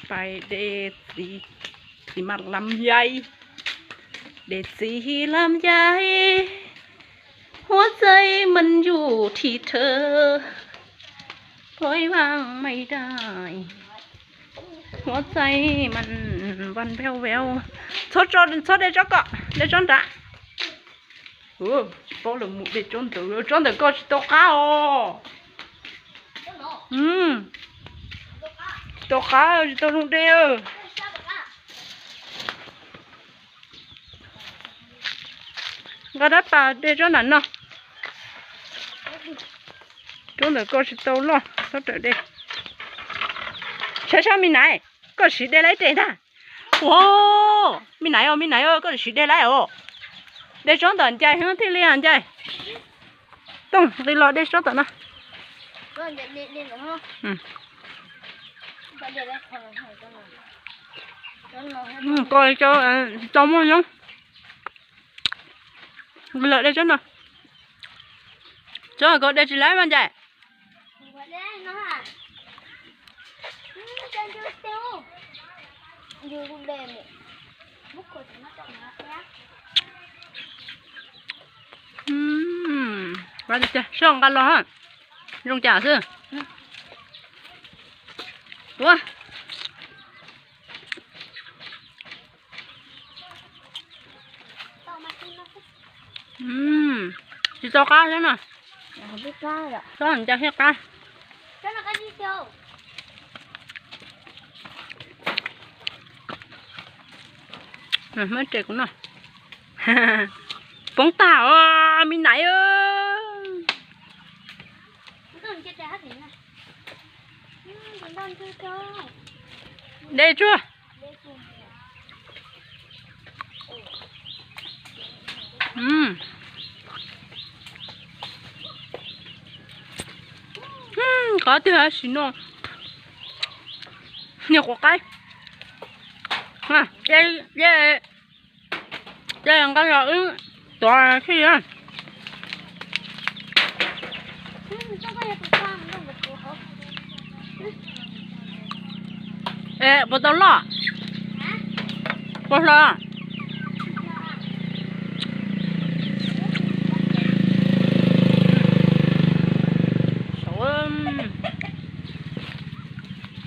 Pais de txiv, txiv mam lam yai, de txiv lam yai, huab txaij man yus thim thawv, ploib vaj mais dais, huab txaij man vaj veu veu. Txhob tso, txhob de tsob kom, de tsob nrad. Paub lawm mus de tsob ntawd, tsob ntawd koj tsis tau qab os. Tsis tau qab, tsis tau zoo de. Nqa dab pas de tsob nram no. Tsob ntawd koj tsis tau loj, txhob rawm de. Saib saib me naiv, koj siv de laib de ntag. Ua, me naiv os, me naiv os, koj siv de laib os. De tsob ntawm ncais thiaj li ncais. Tooj, nqis los de tsob tom no. Tsis tau muaj nyob. Nqis los de tsob no. Tsob koj de tsis laib mas ncais. Soj nqa los, zoo cas xwb. Ua, tsis tau qab thiab no. Tsob ncau thiab qab. Muab tso kuv noj. Poob tag os me naiv. De tsuag. Qab tiag sim no. Niag quav qaib. Ces nqa los wb tuav xwb. Es puas tau loj? Puas hlo?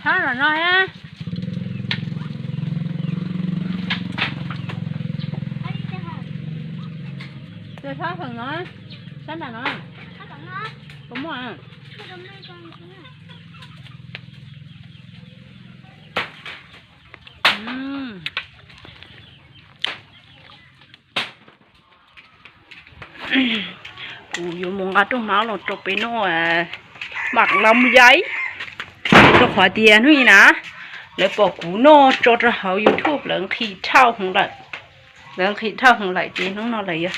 Hab los no thiab. Sab heem no, sab nram no puas muaj? Kuv yuav mus nqa rooj hmab los rau peb noj, mam lam yai, rau qhov tias hnub i na lawv pom kuv noj tso rau hauv YouTube lawv nqhis dhau hwv lawm. Lawv nqhis dhau hwv lawm ces hnub no lawv yuav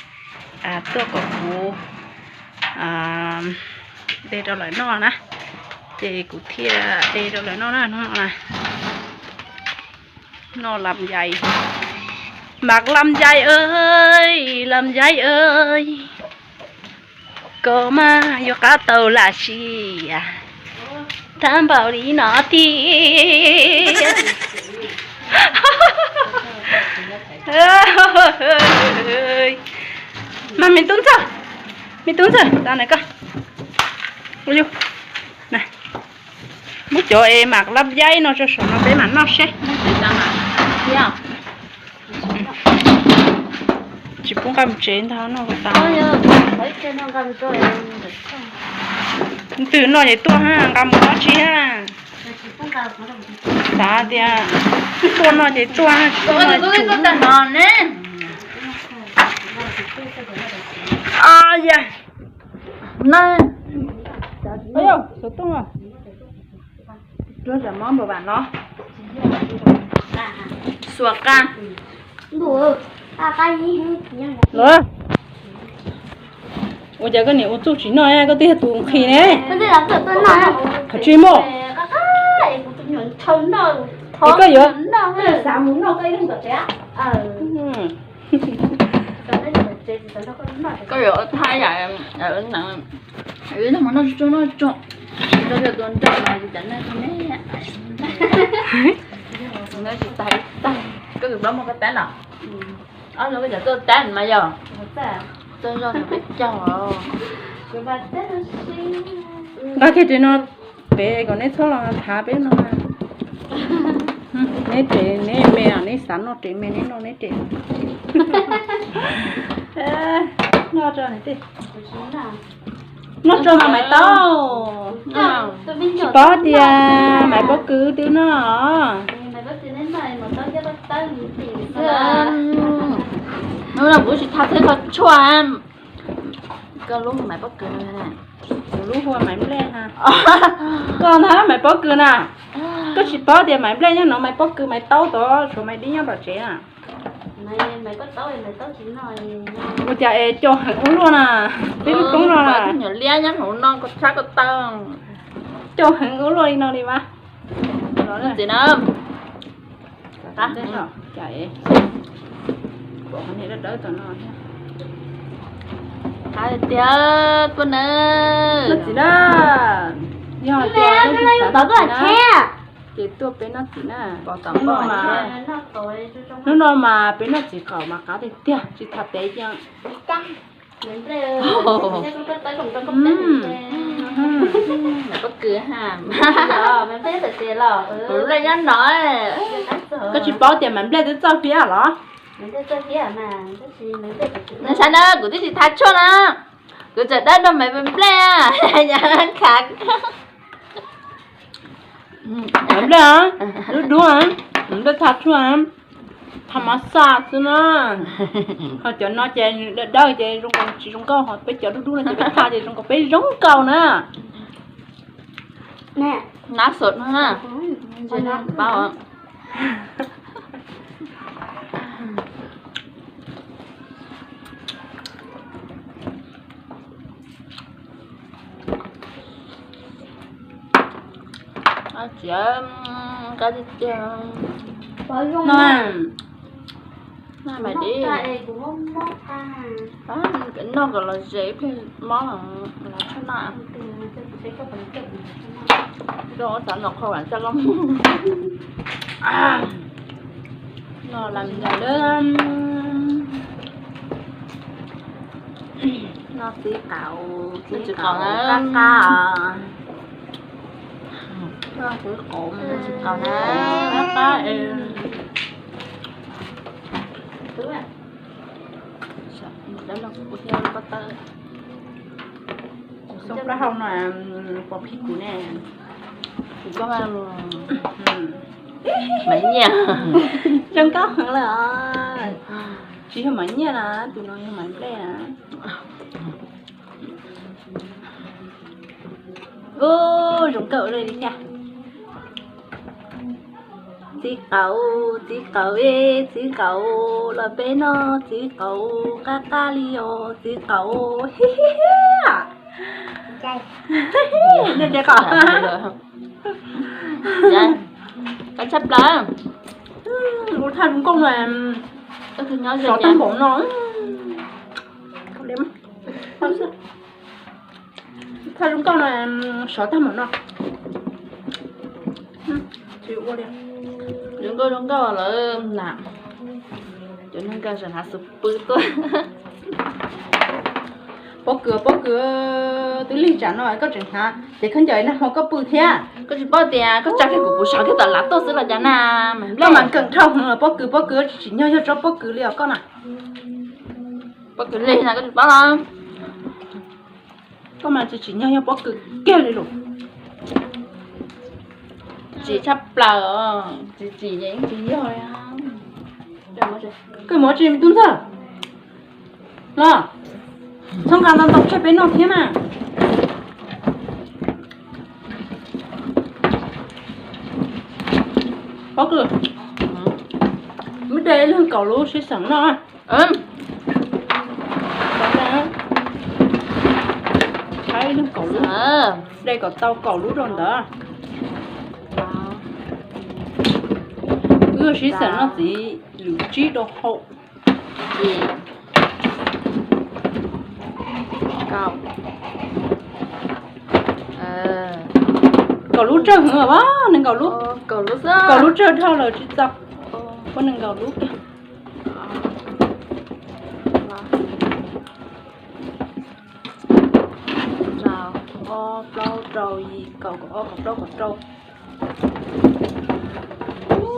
tuaj kom kuv de rau lawv noj na. Ces kuv thiaj de rau lawv noj na hnub no na. Noj lam yai, mam lam yai, lam yai, koj mas yuav qab tau lam sis, tab npaum li no tiag. Mas me tub ntxawg, me tub ntxawg, tas na koj. Muab cov es mam lam yai no tso saum no peb mam noj seb. Tsis pub nqa mus tsev ntag no tas. Twg noj ces tuaj ha, nqa mus dab tsi ha. Xav tias tuaj noj ces tuaj, tsis tuaj noj tsum. Xov tooj, rua zam mob npaum vam no. Xuas qa. Ua cas koj niam ua txuj tsis noj, koj twb yog tus nqhis ne. Qhov tsis muaj. Es koj yuav xav mus noj koj ib leeg tom tsev. Koj yuav thaij yam, mus noj tsuag noj tsuag, koj yog tus nrauj no yus cov neeg ne. Los mus ko tab no. Ob lub ko cov tuaj tab mas yog. Tuaj zog peb caug. Nqa kiag ris no pem kom neb txhob los thav peb no. Neb ris neb me, neb xav noj ris me neb noj neb ris. Noj tso, noj tso mas Maiv Taub. Tsis paub tias Maiv Pob Kws twb noj. Hnub no kuv tsis thav txheb kho tshuaj. Koj lub hu Maiv Pob Kws, kuv lub hu Maiv Nplej ha. Koj ntag Maiv Pob Kws na. Koj tsis paub tias Maiv Nplej nyob no, Maiv Pob Kws Maiv Taub tod, tshuav Maiv Dib nyob tom tsev na. Ua cas es coj heev ua luaj na, peb lub koob no na. Nyuam liab nyob hauv no ko tshab ko taw. Coj heev ua luaj li no li mas. Txiv na. Cas es pom qhov niag dawb dawb tom no thiab. Hais tias tuaj na. Noj txiv na. Yog tias noj txiv na, ces tuaj peb noj txiv na. Hnub no mas peb noj txiv qaub mas qab tiag tiag, tsis tham peb cia. Maiv Pob Kws ha. Nplej nyob no. Koj tsis paub tias Maiv Nplej twb txawj fiab los? Nws saib na, kuv twb tsis thav tshuaj na. Kuv tseem dawb dua Maiv Nplej. Khav. Maiv Nplej, dub dub, Maiv Nplej thav tshuaj, thav mav xaj xwb na. Ho cov no ces dawb dawb ces zoo nkaus tsis zoo nkauj, ho peb cov dub dub no ces peb thav ces zoo nkaus peb zoo nkaus na. Nab xom no na. Paub. Txiv, kab tiag tiag. No, no mas dib. Noj kom los ze ib pliag mob los tshuaj noj. Zoo xav noj qhov vam coj los. No lam ncaws lawm. No txiv qaub, txiv qaub qab qab. Txiv qaub na, qab qab. Xoo plaub hau no pom phij kuv ne. Maiv Nyiaj. Zoo nkauj heev lawm os. Tsis yog Maiv Nyiaj na, tus no yog Maiv Nplej na. Ub, zoo nkauj li thiab. Txiv qaub, txiv qaub, txiv qaub, los peb noj txiv qaub qab qab li os txiv qaub. Nej tsis qab tshaj plaws. Ua thaj zoo nkauj no, sov tag npaum no. Thaj zoo nkauj no, sov tag npaum no. Zoo nkauj zoo nkauj lawm na. Cov neeg nkawd tseem hnav xub pwg tuaj. Pob Kws, Pob Kws, twb lig tsam no koj tseem hnav ces khaub ncaws nag hmo koj pw thiab. Koj tsis paub tias koj tsa kiag kuv, kuv sov kiag tom lav tuaj xwb los cas na. Koj mas keem dhau heev los Pob Kws, Pob Kws, tsis tsim nyog yog tsob Pob Kws li os koj na. Pob Kws lig na koj tsis paub los. Koj mas tsis tsim nyog yog Pob Kws kiag li los. Tsim tshaj plaws, tsis tsim yeej tsis yog li. Koj mus tsis me tub ntxawg. Los, txhob nqa ntau ntau tseg peb noj thiab mas. Pob Kws, muab de ib leeg kaum lub sib xeem noj. Qhaib ib leeg kaum lub, de kom tau kaum lub rau ntawd. Wb sib xeem noj txiv lwm tsib rau hauv. Kaum lub tsawg heev os, nees nkaum lub. Kaum lub tsawg dhau lawm tsis txaus. Ua nees nkaum lub. Ob, plaub, rau, yim, kaum, kaum ob, kaum plaub, kaum rau,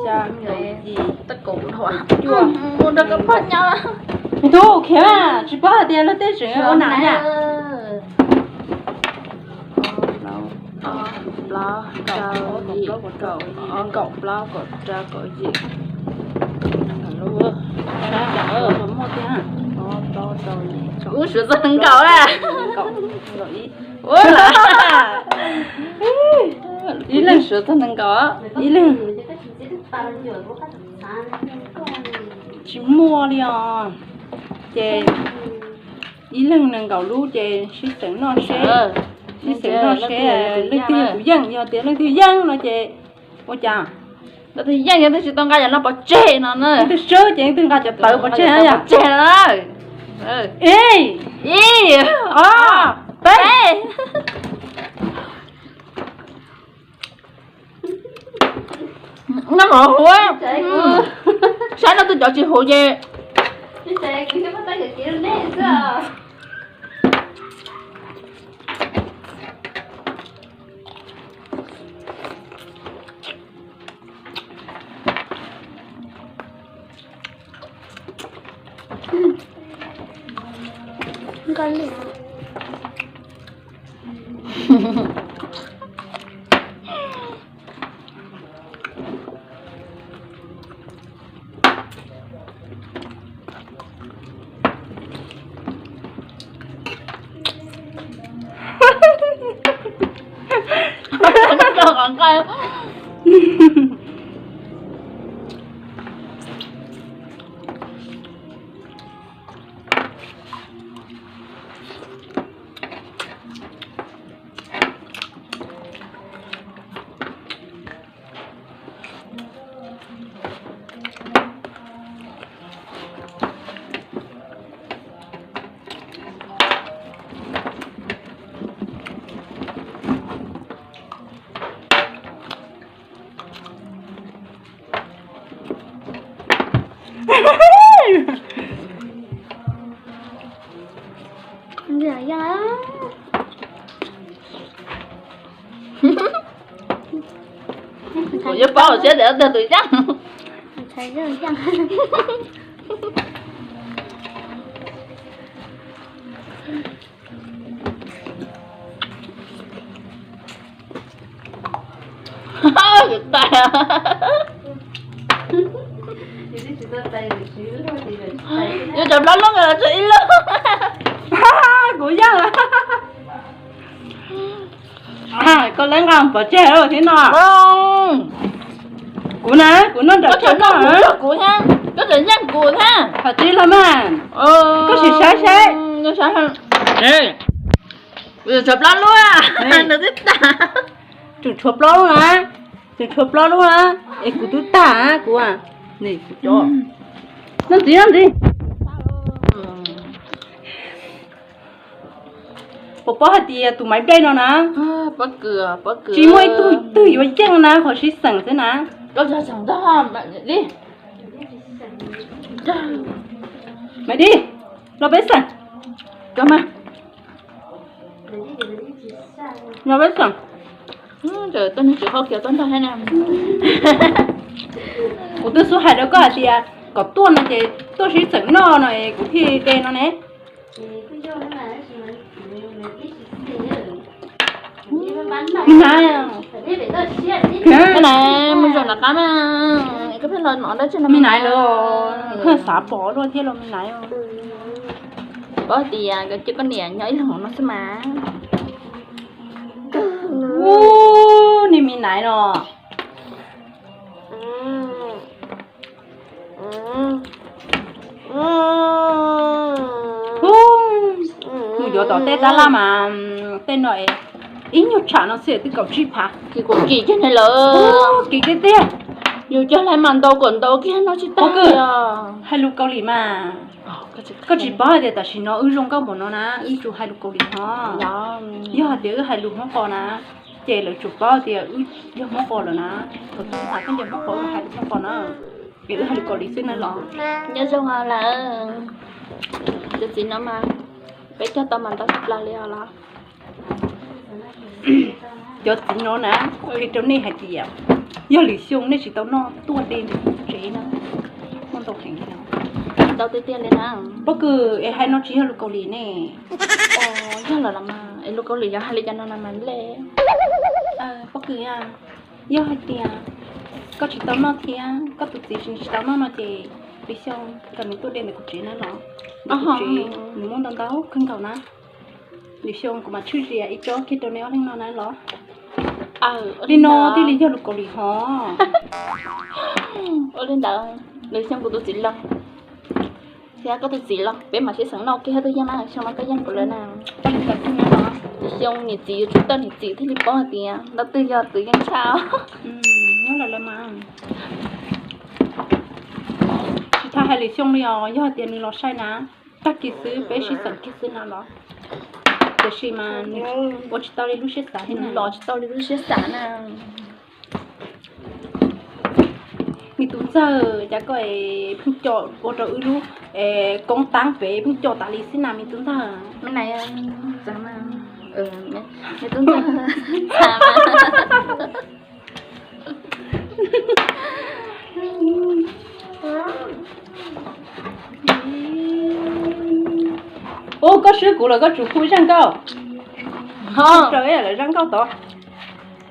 xya, kaum yim, cuaj, mus nrog koj pog nyob. Tub khiav, tsis paub hais tias luag tej tseem ua nam na. Plaub, rau, yim, kaum, kaum plaub, kaum rau, kaum yim. Ub, suav txog nees nkaum a. Ib leeg suav txog nees nkaum, ib leeg tsis muaj li os. Ces ib leeg nees nkaum lub ces sib xeem noj seb, sib xeem noj seb leej twg yog kuv yeej, yog tias leej twg yeej no ces ua cas? Leej twg yeej yog twg tsis tau nqa cov no pov tseg no na. Leej twg swb ces leej twg nqa cov tawv pov tseg na yom. Ib, ob, peb. Noj mov huv, saib leej twg cov tsis huv ces. Kuv yeej paub siab tias tag tus yaj. Yuav cov plaub lub los tshuav ib lub. Kuv yog. Koj lab nqa pov tseg lawm thiab no. Kuv na, kuv noj nram koj noj. Kuv, koj tseem yeej kuv thiab. Hais tib los mas. Koj sim saib saib. Tshuav plaub lub, nws twb tag. Tseem tshuav plaub lub na, tseem tshuav plaub lub na. Es kuv twb tag kuv. Noj ntxiv, noj ntxiv. Puas paub hais tias tus Maiv Dej no na, tsis muaj ib tug twg yuav yeej na, qhov sib xeem xwb na. Maiv Dej, los peb xeem. Los peb xeem. Kuv twb xub hais rau koj hais tias kom tuaj no ces tuaj sib xeem noj no es kuv thiaj de no ne. Me Naiv, mus zaum nram qab mas, koj pheej los nov dab tsi no Me Naiv los, pheej xav pom luaj thiab los Me Naiv. Paub tias koj cia koj niam nyob ib leeg hauv no xwb mas. Ub, niag Me Naiv no. Mus yuav tom tej tab laj mas tej no ib nyuag tsham no xwb twb kaum tsib phav. Kim kiag ne lawm. Kim kiag tiag. Yus cog lawm mas ntau kom ntau kiag no tsis tau. Hais lus Kaus Lim mas. Koj tsis paub hais tias tam sim no wb zoo nkauj npaum no na, wb tsuas hais lus Kaus Lim no. Yog hais tias wb hais lus Hmoob Qos na, ces lawv tsuas paub tias wb yog Hmoob Qos lawm na. Thaum twg koj ncaws Hmoob Qos wb hais lus Hmoob Qos na, es wb hais lus Kaus Lim xwb na los. Nyob zoo lawm. Tus txiv no mas peb cog tau mas ntau tshaj plaws li os los. Cov txiv no na, kuv qhia rau nej hais tias yog lwm xyoo nej tsis tau noj tuaj de ntawm kuv tsev na, muaj ntau heev li no. Ntau tiag tiag li na. Pob kws, es hais no tsis yog lus Kaus Lim ne. Yog los los mas, es lus Kaus Lim yog hais li cas no na mas nplej. Pob kws, yog hais tias koj tsis tau noj thiab koj tus txiv tsis tau noj no ces lwm xyoo kom nws tuaj de ntawm kuv tsev na los. Ntawm kuv tsev nws muaj ntau ntau kawg nkaus na. Lwm xyoo kuv mam tshwj xias ib tsob kiag rau nej ob leeg noj na los. Li no thiaj li yog lus Kaus Lim hov. Ua li ntawd, lwm xyoo kuv tus txiv los thiab koj tus txiv los peb mam sib xeem noj kiag thiab twb yeej mas, xyoo no koj yeej kuv lawm na. Lwm xyoo niam txiv yuav tsum tau niam txiv thiaj li paub hais tias ntau twg yog tus yeej tshaj. Nyob lawm lawm mas. Tsis tas hais lwm xyoo li os, yog hais tias nws los sai na, tag kis xwb peb sib xeem kiag xwb no los. Tiam sis mas nws ua tsis tau li lub siab xav thiab na, los tsis tau li lub siab xav na. Me tub ntxawg, cas koj pheej coj ua rau wb lub koob tab pem pheej coj tas li xwb na me tub ntxawg. Me tub ntxawg. Ub, koj swb kuv los koj tsuas hu zaj nkauj. Rau ib lawv zaj nkauj tod.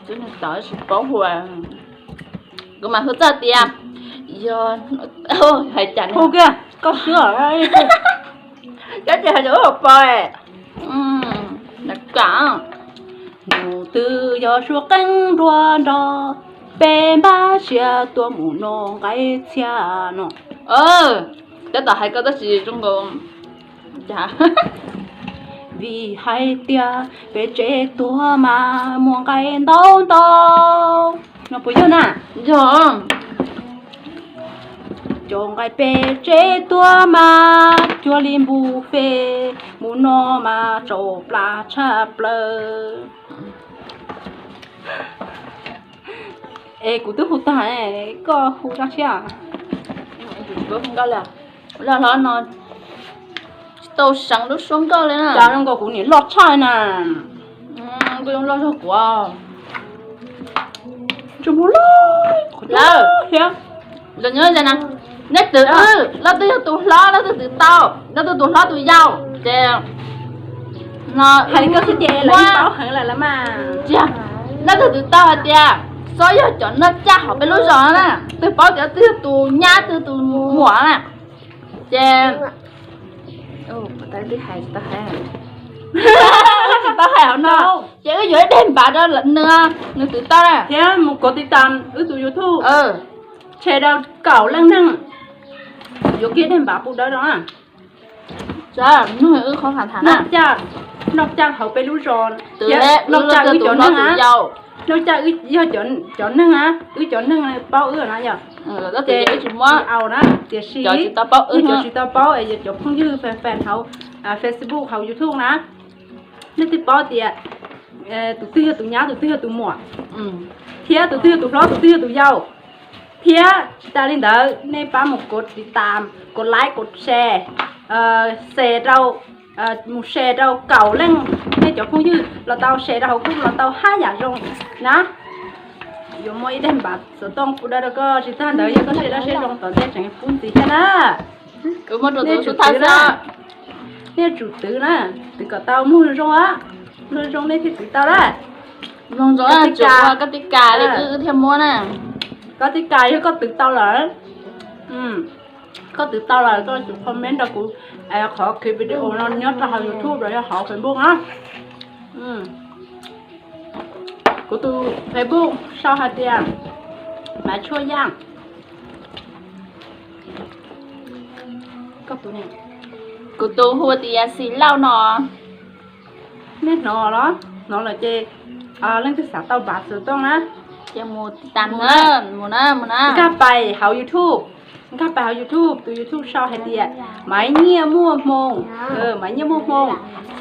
Tsis paub hu, kuv mam hu txoj tias yog, hais cas hu kiag, koj swb, koj tsis hais ua pos. Hnub twg yog suab qeej dua nrog, peb npab siab tuaj mus noj nqaij txhia no. Tab tom hais koj tab sis zoo nkaus, vim hais tias peb tsev tuag mas muaj nqaij ntau ntau no puas yog na? Yog. Cov nqaij pem tsev tuag mas cuag li npus fes, mus no mas tsaus plab tshaj plaws. Es kuv twb hu tag, koj hu dab tsi? Los hlob no tsis tau seev lub suab nkauj li na. Cas zoo nkaus kuv niam loj tshaj na. Kuj zoo loj zog kuv. Lawm, los nyob na, neb twv wb, leej twg yog tus hlob leej twg twv tau, leej twg tus hlob tus yau ces no hais li koj xwb ces lawv yeej paub heev lawm mas. Leej twg twv tau hais tias xob yog cov noj caj hauv peb lub zos na, twg paub tias twg yog tus nyab twg tus muam na, ces tsis tau hais hauv no, ces wb yuav ib daim npav rau nws, nws twv tau na. Thiab mus kov tiv tas wb tus YouTube, share rau kaum leej neeg, yuav kiag daim npav pub dawb rau na. Noj caj hauv peb lub zos, noj caj wb cov neeg, noj caj yog cov neeg, wb cov neeg paub wb na yog. Ces tsis muab au na, tiam sis cov tsis tau paub es yog cov phooj ywg fan fan hauv Facebook hauv YouTube na, nej twb paub tias tus twg yog tus nyab tus twg yog tus muam, thiab tus twg yog tus hlob tus twg yog tus yau. Thiab tsis tas li ntawd nej pab mus kov tiv tas, kov like, kov share, share rau, mus share rau kaum leej nej cov phooj ywg los tau, share rau hauv group los tau hab yam zoo na. Yuav muaj ib daim npav xov tooj pub dawb rau koj, tsis tas ntawd yog koj share dab tsi zoo tom ntej tseem pub ntxiv thiab na. Nej tsum twv na, nej tsum twv na, twv kom tau mloog zoo zoo, mloog zoo nej thiaj twv tau na. Mloog zoo, koj tib kas li wb thiaj muab na. Koj tib kas yog koj twv tau lawm, koj twv tau lawm koj tsum comment rau kuv qhov clip video no nyob rau hauv YouTube los yog hauv Facebook na. Kuv tus Facebook sau hais tias Maiv Tshuaj Yaj. Kuv tus hu tias Xis Lauj no. Nej hnov los? Hnov lawm ces leej twg xav tau npav xov tooj na, nkag pais hauv YouTube, nkag pais hauv YouTube, tus YouTube sau hais tias Maiv Nyiaj Muaj Hmoo, Maiv Nyiaj Muaj Hmoo,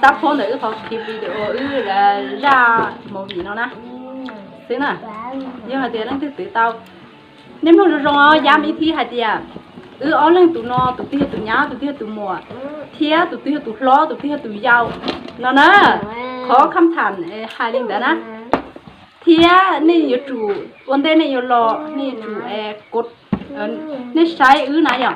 xab phob ntawm wb qhov clip video wb zaj movie no na xwb na. Yog hais tias leej twg twv tau, nej mloog zoo zoo os, yam ib thib hais tias wb ob leeg tus no tus twg yog tus nyab tus twg yog tus muam, thiab tus twg yog tus hlob tus twg yog tus yau no na. Qhov kham tham hais li ntawd na, thiab nej yuav tsum, ua ntej nej yuav los nej yuav tsum, nej saib wb na yom,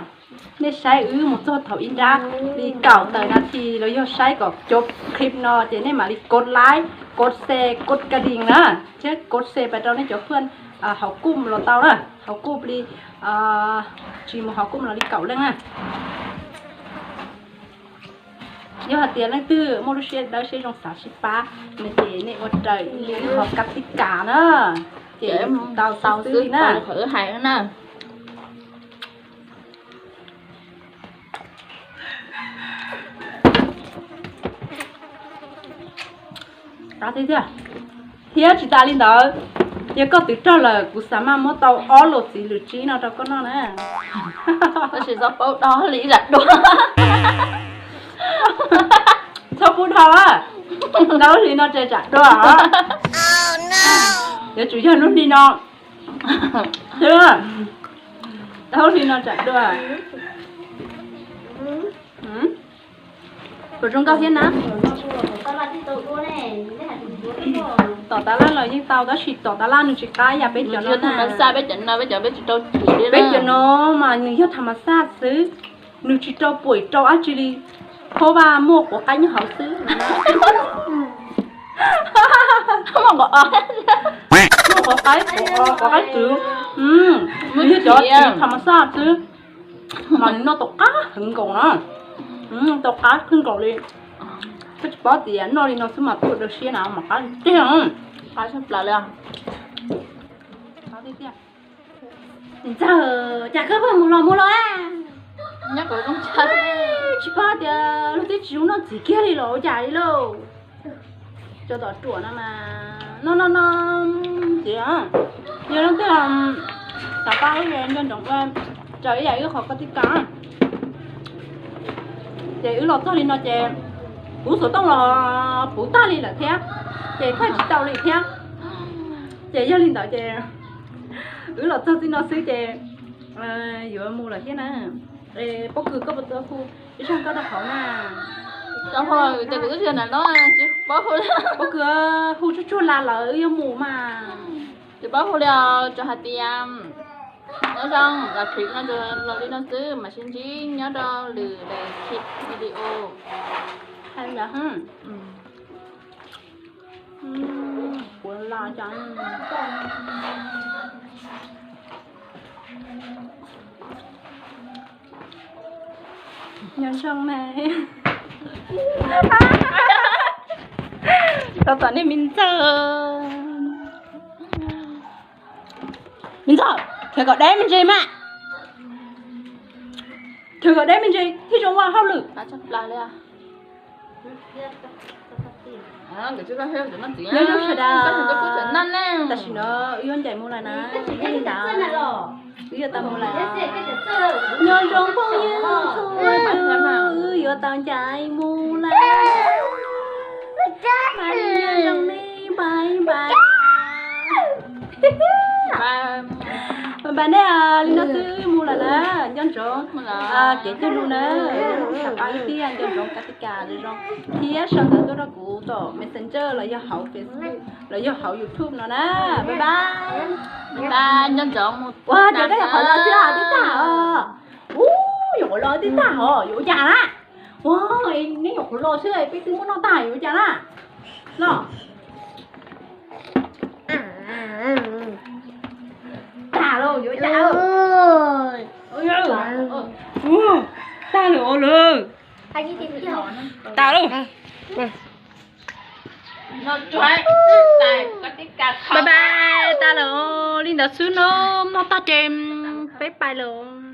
nej saib wb mus txog thaum ib nrab li kaum tawm nas this los yog saib kom cov clip no ces nej mam li kov like, kov share, kov ka ding na, thiab kov share pais rau nej cov phooj ywg hauv kuj los tau na, hauv kuj li, tsis mus hauv kuj los li kaum leej na. Yog hais tias leej twg muaj lub siab dawb siab zoo xav sib pab no ces nej ua raws li qhov kab tib kas na, ces tau tau xwb li na. Thiab tsis tas li ntawd, yog koj twv raug lawm kuv xav maj muab tau ob luam txiv lwm tsib no rau koj noj na. Tab sis txhob paub do li zam dua. Txhob pub dhau, tau hli no ces tsam dua. Yuav tsum yog lub hli no, tau hli no tsam dua. Puas zoo nkauj thiab na? Tom tab laj los yeej tau tab sis tom tab laj nws tsis qab yam peb cov no, peb cov no mas nws yog tham mas xaj xwb, nws tsis rau puam rau dab tsi li, phob vaj muaj quav qaib nyob hauv xwb. Muaj quav qaib, quav qaib txwv, nws yog cov txiv tham mas xaj xwb. Mas nws noj tau qab heev nkaus na, tau qab kawg nkaus li. Koj tsis paub tias noj li no xwb mas tuaj daw siab na mas qab tiag. Qab tshaj plaws li. Ntxawg, cas koj pheej mus los mus los a? Tsis paub tias luag twb tsis zoo noj txiv kiag li los ua cas li lauj. Cov tom ruam no mas no no no, ces yog leej twg xav pab wb nco ntsoov ua raws ib yam wb qhov kab tib kas. Ces wb los txog li no ces kuv xov tooj los puv tag li lawm thiab, ces thaij tsis tau li thiab. Ces yog li ntawd ces wb los txog txij no xwb ces yuav mus lawm thiab na. Pob kws, koj puas tau hu ib zag koj rau hauv na? Tsis paub hu li, pob kws, hu tsuag tsuag las lawm wb yuav mus mas. Tsis paub hu li os, tsuas hais tias nyob zoo, los clip no los li no xwb mas sib ntsib nyob rau lwm daim clip video. Hais ntawd, kuv los. Nyob zoo na. Rau tom nej me ntxawg. Me ntxawg, khiav kom deb me ntsis mas. Khiav kom deb me ntsis thiaj zoo ua hauj lwm. Nyob zoo sawv daws, tam sim no wb yuav ncaim mus lawm na, yog li ntawd wb yuav tau mus lawm. Nyob zoo phooj ywg txhua tus, wb yuav tau ncaim mus lawm. Nyob zoo nej, bye bye. Bye bye nej, li no xwb wb mus lawm na, nco ntsoov kev cog lus na, tham pab wb thiab nco ntsoov kab tib kas zoo zoo, thiab sau ntawv tuaj rau kuv tom Messenger los yog hauv Facebook los yog hauv YouTube no na. Bye bye. Ua cas koj nyuam qhuav los xwb tib tag os. Ub, nyuam qhuav los tib tag os, yuav ua cas na? Ua, neb nyuam qhuav los xwb peb twb muab noj tag, yuav ua cas na? Noj tag lauj, yuav ua cas? Tag lawm os lawm. Tas lauj. Bye bye, tas lawm, li ntawd xwb no, noj tag ces peb pais lawm.